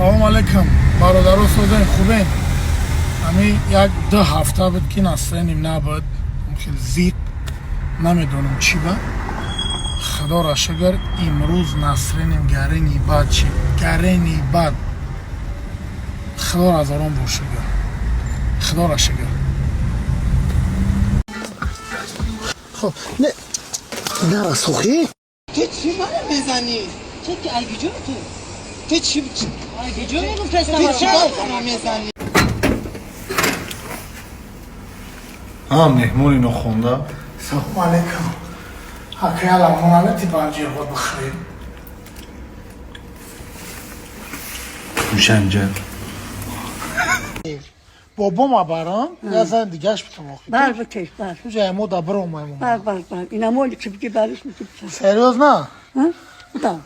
Салом алейкум, бародаро, созен, хубен? Ами як ду ҳафта буд, ки настроением набуд, хел зиқ, намедонам чӣ ба. Худоро шукр, имрӯз настроением гарени бад чи, гарени бад. Худоро ҳазорон бор шукр, худоро шукр. Хоб, не, нарасохӣ. Ту чӣ мана мезанӣ? Ту ки айгиҷо ту? Ту чӣ Айгиҷо мегум. Ту чӣ мана мезанӣ? Ҳам меҳмони нохонда. Салом алейкум, акаяла моналети банҷирҳо бихӯрем. Душанҷа. Бобома барам, я зан дигаш битам охи. Бар бикеш, бар. Уҷа мо да биромаем. Бар, бар, бар. Ина моли ки бики бариш мики. Серьёзно? Буда.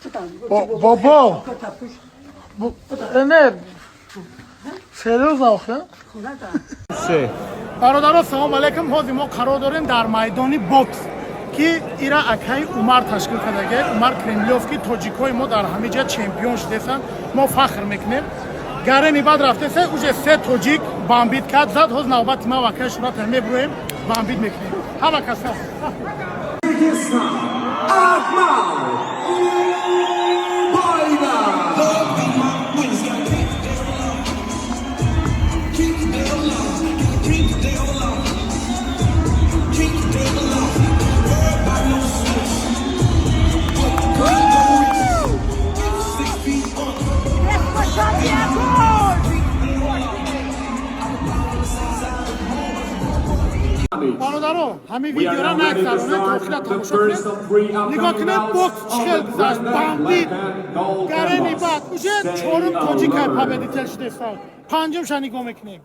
Буда. Бобо. Не. Серьёзно охи? Бародаро, салом алейкум. Ҳозир мо қарор дорем дар майдони бокс, ки ира акаи Умар ташкил кардагиад, Умар Кремлёв, ки тоҷикҳои мо дар ҳамин ҷа чемпион шудесанд, мо фахр мекунем. Гарени баъд рафтеса, уже се тоҷик бамбит кард, зад. Ҳоз навбати ма вакаи Шурата мебуроем, бамбит мекунем. Ҳама каса. Бародаро, ҳамин видеора нагзаронед, то охира тамошо кунед. Нигоҳ кунед, бокс чӣ хел гузашт, бамбит гарени бад. Уже чорум тоҷикай победитель шудеста, панҷумша нигоҳ мекунем.